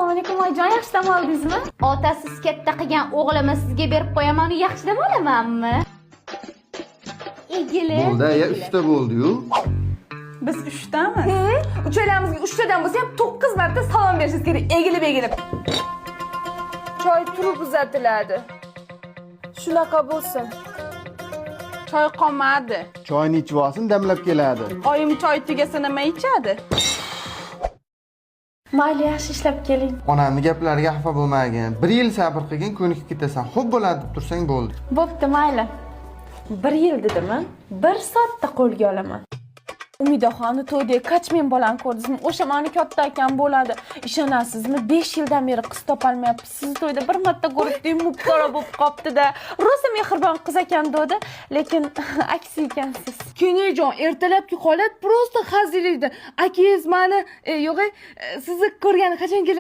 Assalomu alaykum, oyijon, yaxshi dam oldingizmi? Otasiz katta qilgan o'g'limni sizga berib qo'yaman, yaxshi dam olamanmi? Egilib. Bo'ldi, aya, uchta bo'ldi-yu. Biz uchtamiz. Uchalamizga uchtadan bo'lsa ham 9 marta salom berishingiz kerak, egilib egilib. Choy turib uzatiladi. Shunaqa bo'lsin. Choy qolmadi. Choyni ichib olsin, damlab keladi. Oyim choy tugasa nima ichadi? Mayli, yaxshi ishlab keling. Onamni gaplariga xafa bo'lmagin. Bir yil sabr qilgin, ko'nikib ketasan. Xo'p bo'ladi deb tursang bo'ldi. Bo'pti, mayli. Bir yil dedimi? Bir soatda qo'lga olaman. Umidaxonni to'yda kachmen bolani ko'rdingizmi? O'sha mani katta akam bo'ladi. Ishonasizmi? 5 yildan beri qiz topolmayapti. Sizni to'yda bir marta ko'rib, mubtalo bo'lib qolibdi-da. Rosa mehribon qiz ekan dedi, lekin aksi ekansiz. Keniyjon, ertalabki holat просто hazil edi. Akangiz mani, yo'q, sizni ko'rgani qachon keladi?